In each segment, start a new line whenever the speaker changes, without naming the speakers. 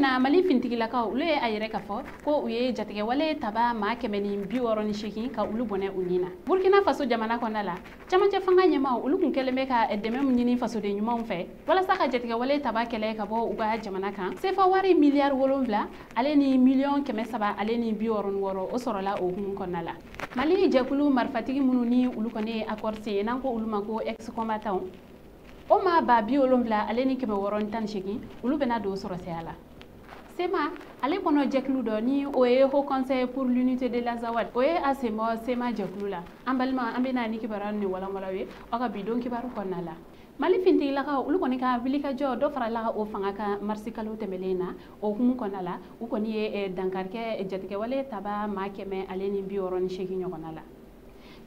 in na, Mali fintigilakaw olu ye a yɛrɛ k'a fɔ ko u ye jatigɛwale taba maa 168 ka olu bɔnɛ u nin na. Burkina Faso jamana kɔnɔna la, camancɛ fanga ɲɛmaw olu kun kɛlen bɛ ka dɛmɛ min ɲini fasoden ɲumanw fɛ walasa ka jatigɛwale taba kɛlɛ ka bɔ u ka jamana kan, sefa wari miliyari 7 ale ni miliyɔn 366 o sɔrɔla o hukumu kɔnɔna la. Mali jɛkulu marifatigi minnu ni olu kɔni ye accord signé, n'an ko olu ma ko ex combattant, o maa 70618, olu bɛna don sɔrɔsɛya la. CMA ale kɔnɔ jɛkulu dɔ, ni o ye Haut Conseil pour l'unité de l'Azawad, o ye a sen bɔ CMA jɛkulu la. An balima, an bɛna ni kibaruya ni walanwalan ye aw ka bi don kibaru kɔnɔna la. Mali fintigilakaw olu kɔni ka wulikajɔ dɔ farala o fanga kan marisi kalo tɛmɛlen na. O hukumu kɔnɔna la, u kɔni ye dankarikɛ jatigɛwale taba maa 168 ɲɔgɔnna la.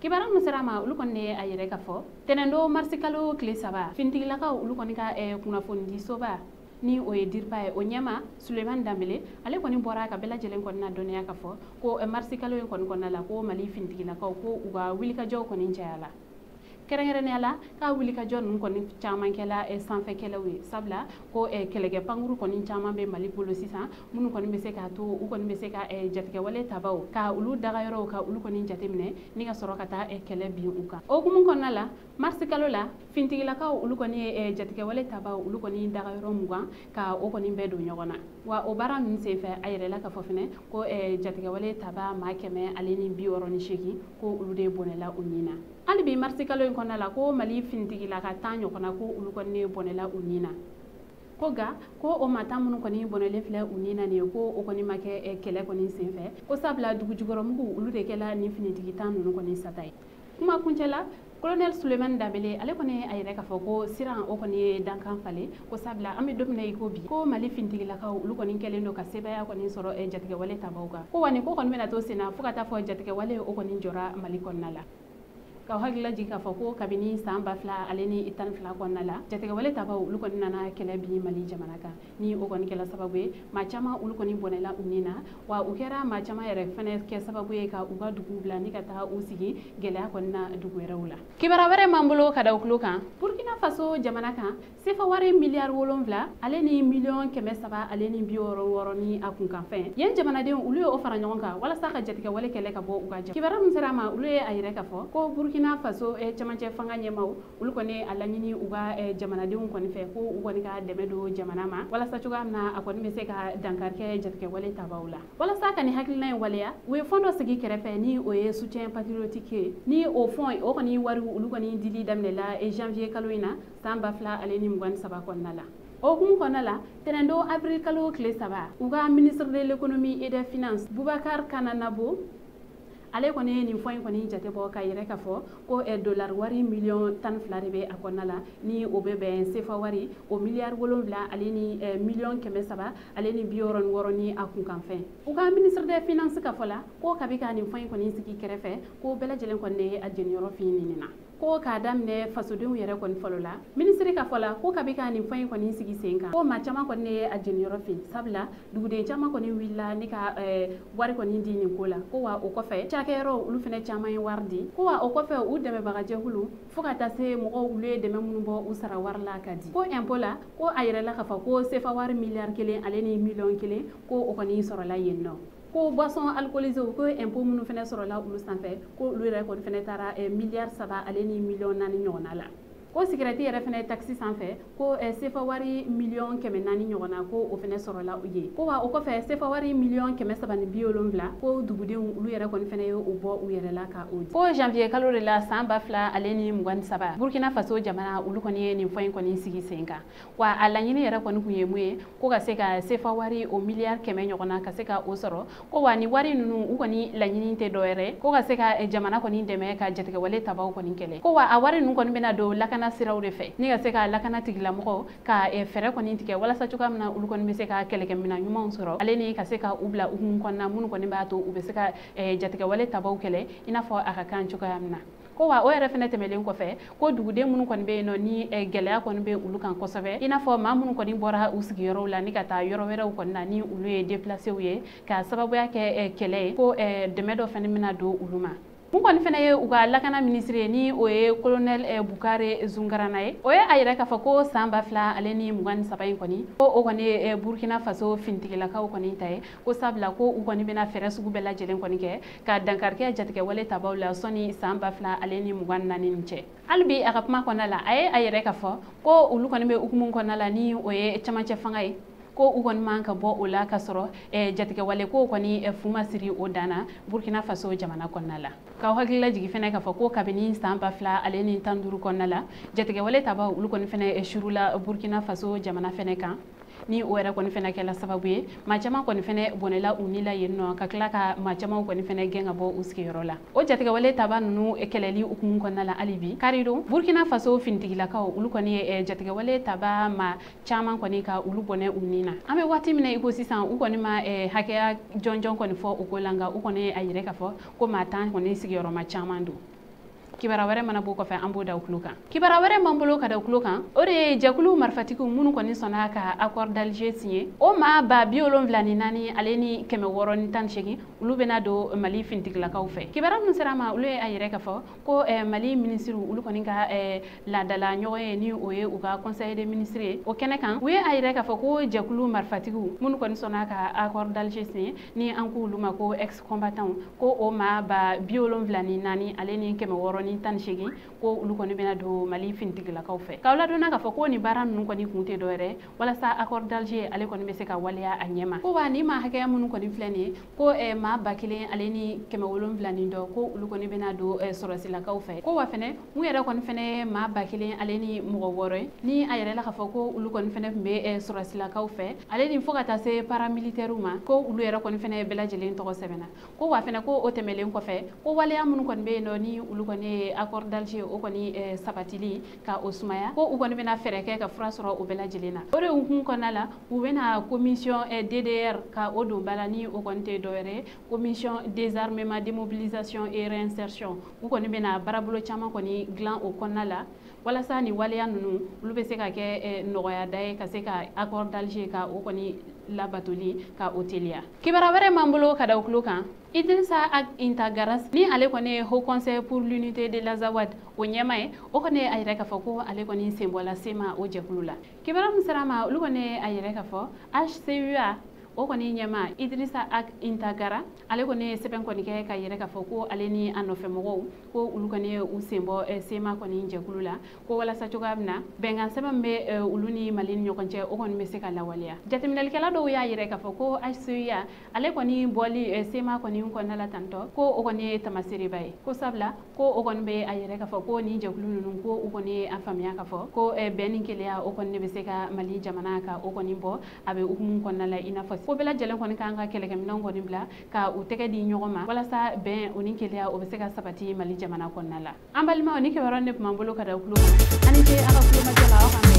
Kibaruya min sera ma, olu kɔni ye a yɛrɛ ka fɔ tɛnɛndon marisi kalo tile 3, fintigilakaw olu kɔni ka kunnafonidisoba, ni o ye DIRPA ye, o ɲɛma Sulemani Danbele, ale kɔni bɔra ka bɛɛ lajɛlen kɔni na dɔnniya ka fɔ ko marisi kalo in kɔni kɔnɔna la, ko Mali fintigilakaw ko u ka wulikajɔw kɔni cayala, kɛrɛnkɛrɛnnenya la k'a wulikajɔ ninnu kɔni caman kɛla sanfɛ kɛlɛw ye, sabula ko kɛlɛkɛ pankuru kɔni caman bɛ Mali bolo sisan, minnu kɔni bɛ se k'a to u kɔni bɛ se ka jatigɛwale tabaw ka olu dagayɔrɔw ka olu kɔni jateminɛ ni ka sɔrɔ ka taa kɛlɛ bin u kan. O hukumu kɔnɔna la, marisi kalo la, fintigilakaw olu kɔni ye jatigɛwale tabaw olu kɔni dagayɔrɔ 20 ka o kɔni bɛɛ don ɲɔgɔn na. Wa o baara ninnu senfɛ, a yɛrɛla k'a fɔ fɛnɛ ko jatigɛwale taba maa 168, ko olu de bɔnɛla u nin na. Hali bi marisi kalo in kɔnɔna la, ko Mali finitigilaka 10 ɲɔgɔnna, ko olu kɔni bɔnɛla u nin na. Ko nka ko o maa 10 minnu kɔni bɔnɛlen filɛ u nin na nin ye, ko o kɔni ma kɛ kɛlɛ kɔni senfɛ, ko sabula dugu jukɔrɔmugu olu de kɛla nin finitigi 10 ninnu kɔni sata ye. Kuma kuncɛ la, colonel Sulemani Danbele ale kɔni a yɛrɛ k'a fɔ ko siran o kɔni ye dankan falen, ko sabula an bɛ don min na i ko bi, ko Mali finitigilakaw olu kɔni kɛlen don ka sebaaya kɔni sɔrɔ jatigɛwale tabaw kan, ko wa nin ko kɔni bɛna to sen na fo ka taa fɔ jatigɛwale o kɔni jɔra Mali kɔnɔna la. K'aw hakilila jigin k'a fɔ ko kabini san 2012 kɔnɔna la, jatigɛwale tabaw olu kɔni nana kɛlɛ bin Mali jamana kan, ni o kɔni kɛla sababu ye maa caman olu kɔni bɔnɛla u nin na, wa u kɛra maa caman yɛrɛ fɛnɛ kɛ sababu ye ka u ka duguw bila ni ka taga u sigi gɛlɛya kɔni na dugu wɛrɛw la. Kibaruya wɛrɛ m'an bolo ka da o tulo kan, Burkina Faso jamana kan, sefa wari miliyari 7 ale ni miliyɔn 366 ni a kunkanfɛn, yen jamanadenw olu ye o fara ɲɔgɔn kan walasa ka jatigɛwale kɛlɛ ka bɔ u ka jamana. Kibaruya min sera a ma, olu ye a yɛrɛ k'a fɔ ko Burkina Faso camancɛ fanga ɲɛmaw olu kɔni a laɲini u ka jamanadenw kɔni fɛ ko u kɔni ka dɛmɛ don jamana ma walasa cogoya min na a kɔni bɛ se ka dankari kɛ jatigɛwale tabaw la. Walasa ka nin hakilina in waleya, u ye fond dɔ sigi kɛrɛfɛ, ni o ye soutien patriotique ye, ni o fond o kɔni wari olu kɔni dili daminɛla janvier kalo in na san 2023 kɔnɔna la. O hukumu kɔnɔna la, tɛnɛndon avril kalo tile 3, u ka ministre de l'Économie et des Finances Bubakar Kananabo, ale kɔni ye nin fond in kɔni jate bɔ ka yɛrɛ k'a fɔ ko dollar wari miliyɔn 12 de bɛ a kɔnɔna la, ni o bɛ bɛn sefa wari o miliyari 7 ale ni miliyɔn 366 ni a kunkanfɛn. U ka ministre des Finances ka fɔ la, ko kabi ka nin fond in kɔni sigi kɛrɛfɛ, ko bɛɛ lajɛlen kɔni de ye a jeniyɔrɔ fin nin na, ko k'a daminɛ fasodenw yɛrɛ kɔni fɔlɔ la. Minisiri ka fɔ la, ko kabi ka nin fond in kɔni sigi sen kan, ko maa caman kɔni ye a jeniyɔrɔ fin, sabula duguden caman kɔni wulila ni ka wari kɔni di nin ko la, ko wa o kɔfɛ cakɛyɔrɔw olu fɛnɛ caman ye wari di, ko wa o kɔfɛ u dɛmɛbagajɛkulu fo ka taa se mɔgɔw olu ye dɛmɛ minnu bɔ u sara wari la ka di. Ko impôt la, ko a yɛrɛ la k'a fɔ ko sefa wari miliyari 1 ale ni miliyɔn 1, ko o kɔni sɔrɔla yen nɔ. Ko boisson alcoolisée, ko impôt minnu fɛnɛ sɔrɔla olu sanfɛ, ko olu yɛrɛ kɔni fɛnɛ taara miliyari 3 ale ni miliyɔn 4 ɲɔgɔnna la. Ko sigɛrɛti yɛrɛ fɛnɛ taxe sanfɛ, ko sefa wari miliyɔn 400 ɲɔgɔnna, ko o fɛnɛ sɔrɔla u ye. Ko wa o kɔfɛ sefa wari miliyɔn 370, ko dugudenw olu yɛrɛ kɔni fɛnɛ ye o bɔ u yɛrɛ la ka o di. Ko janvier kalo de la san 2023, Burkina Faso jamana olu kɔni ye nin fond in kɔni sigi sen kan. Wa a laɲini yɛrɛ kɔni kun ye mun ye? Ko ka se ka sefa wari o miliyari 100 ɲɔgɔnna ka se ka o sɔrɔ. Ko wa ni wari ninnu u kɔni laɲini tɛ dɔwɛrɛ, ko ka se ka jamana kɔni dɛmɛ ka jatigɛwale tabaw kɔni kɛlɛ. Ko wa a wari ninnu kɔni bɛna don lakana siraw de fɛ ni ka se ka lakana tigilamɔgɔw ka fɛɛrɛ kɔni tigɛ walasa cogoya min na olu kɔni bɛ se ka kɛlɛkɛminɛn ɲumanw sɔrɔ, ale ni ka se ka u bila hukumu kɔnɔna minnu kɔni b'a to u bɛ se ka jatigɛwale tabaw kɛlɛ i n'a fɔ a ka kan cogoya min na. Ko wa o yɛrɛ fɛnɛ tɛmɛlen kɔfɛ, ko duguden minnu kɔni bɛ yen nɔ ni gɛlɛya kɔni bɛ olu kan kosɛbɛ, i n'a fɔ maa minnu kɔni bɔra u sigiyɔrɔw la ni ka taa yɔrɔ wɛrɛw kɔni na, ni olu ye déplacéw ye ka sababuya kɛ kɛlɛ ye, ko dɛmɛ dɔ fɛnɛ bɛna don olu ma. Mun kɔni fɛnɛ ye u ka lakana minisiri ye, ni o ye colonel Bukare Zungarana ye, o ye a yɛrɛ k'a fɔ ko san 2023 in kɔni, ko o kɔni ye Burkina Faso finitigilakaw kɔni ta ye, ko sabula ko u kɔni bɛna fɛɛrɛ sugu bɛɛ lajɛlen kɔni kɛ ka dankarikɛ jatigɛwale tabaw la sɔnni san 2024 nin cɛ. Hali bi a ka kuma kɔnɔna la, a ye a yɛrɛ k'a fɔ ko olu kɔni bɛ hukumu kɔnɔna la, ni o ye camancɛ fanga ye, ko u kɔni man ka bɔ o la ka sɔrɔ jatigɛwale ko kɔni fu ma siri o dan na Burkina Faso jamana kɔnɔna la. K'aw hakili lajigin fɛnɛ k'a fɔ ko kabini san 2015 kɔnɔna la, jatigɛwale tabaw olu kɔni fɛnɛ surula Burkina Faso jamana fɛnɛ kan, ni o yɛrɛ kɔni fɛnɛ kɛla sababu ye maa caman kɔni fɛnɛ bɔnɛla u ni la yen nɔ, ka tila ka maa caman kɔni fɛnɛ gɛn ka bɔ u sigiyɔrɔ la. O jatigɛwale taba ninnu kɛlɛli hukumu kɔnɔna la, hali bi karidon Burkina Faso finitigilakaw olu kɔni ye jatigɛwale taba maa caman kɔni ka olu bɔnɛ u ni na. An bɛ waati min na i ko sisan, u kɔni ma hakɛya jɔnjɔn kɔni fɔ o ko la, nka u kɔni a yɛrɛ k'a fɔ ko maa 10 kɔni sigiyɔrɔma caman don. Kibaruya wɛrɛ mana bɔ kɔfɛ, an b'o da u tulo kan. Kibaruya wɛrɛ m'an bolo ka da u tulo kan, o de ye jɛkulu marifatigiw minnu kɔni sɔnna ka accord d'Alger signé, o maa 74,618, olu bɛna don Mali finitigilakaw fɛ. Kibaruya minnu sera a ma, olu ye a yɛrɛ k'a fɔ ko Mali minisiriw olu kɔni ka laadala ɲɔgɔn ye, ni o ye u ka conseil des ministres ye, o kɛnɛ kan u ye a yɛrɛ k'a fɔ ko jɛkulu marifatigiw minnu kɔni sɔnna ka accord d'Alger signé, ni an k'olu ma ko ex combattants, ko o maa 74,618, ko olu kɔni bɛna don Mali finitigilakaw fɛ. K'aw ladɔnna k'a fɔ ko nin baara ninnu kɔni kun tɛ dɔwɛrɛ walasa accord d'Alger ale kɔni bɛ se ka waleya a ɲɛ ma. Ko wa ni maa hakɛya minnu kɔni filɛ nin ye, ko maa 1700 ni dɔ, ko olu kɔni bɛna don sɔrɔsilakaw fɛ. Ko wa fɛnɛ mun yɛrɛ kɔni fɛnɛ ye maa 1006 ye, ni a yɛrɛ la k'a fɔ ko olu kɔni fɛnɛ tun bɛ sɔrɔsilakaw fɛ, ale ni fo ka taa se paramilitaires ma, ko olu yɛrɛ kɔni fɛnɛ bɛɛ lajɛlen tɔgɔ sɛbɛnna. Ko wa fɛnɛ ko o tɛmɛlen kɔfɛ, ko waleya minnu kɔni bɛ yen nɔ, ni olu kɔni ye accord d'Alger o kɔni sabatili ka o sumaya, ko u kɔni bɛna fɛɛrɛ kɛ ka fura sɔrɔ o bɛɛ lajɛlen na. O de hukumu kɔnɔna la, u bɛna commission DDR ka o don ba la, ni o kɔni tɛ dɔwɛrɛ ye commission désarmement, démobilisation et réinsertion. U kɔni bɛna baarabolo caman kɔni dilan o kɔnɔna la, walasa ni waleya ninnu olu bɛ se ka kɛ nɔgɔyada ye ka se ka accord d'Alger ka o kɔni labatoli ka o teliya. Kibaruya wɛrɛ m'an bolo ka da o tulo kan, Idrissa Ag Intagaras, ni ale kɔni ye Haut Conseil pour l'unité de l'Azawad o ɲɛma ye, o kɔni ye a yɛrɛ k'a fɔ ko ale kɔni sen bɔla SEMA o jɛkulu la. Kibaruya min sera a ma, olu kɔni ye a yɛrɛ k'a fɔ HCUA o kɔni ɲɛma Idrissa Ag Intagara, ale kɔni ye sɛbɛn kɔni kɛ ka yɛrɛ k'a fɔ ko ale ni a nɔfɛmɔgɔw ko olu kɔni ye u sen bɔ SEMA kɔni jɛkulu la, ko walasa cogoya min na bɛnkan sɛbɛn bɛ olu ni Mali ni ɲɔgɔn cɛ, o kɔni bɛ se ka lawaleya. Jateminɛlikɛla dɔw y'a yɛrɛ k'a fɔ ko HCUA ale kɔni bɔli SEMA kɔni kɔnɔna la tantɔ, ko o kɔni ye tamasereba ye, ko sabula ko o kɔni bɛ a yɛrɛ k'a fɔ ko nin jɛkulu ninnu ko u kɔni ye a faamuya k'a fɔ ko bɛn ni kelenya o kɔni de bɛ se ka Mali jamana ka o kɔni bɔ a bɛ hukumu kɔnɔna la, i n'a fɔ ko bɛɛ lajɛlen kɔni k'an ka kɛlɛkɛminɛnw kɔni bila ka u tɛgɛ di ɲɔgɔn ma walasa bɛn o ni kelenya o bɛ se ka sabati Mali jamana kɔnɔna la. An balimaw, ni kibaruya ne tun b'an bolo ka da tulo kan, ani ce aw ka tulomajɔ la, aw k'an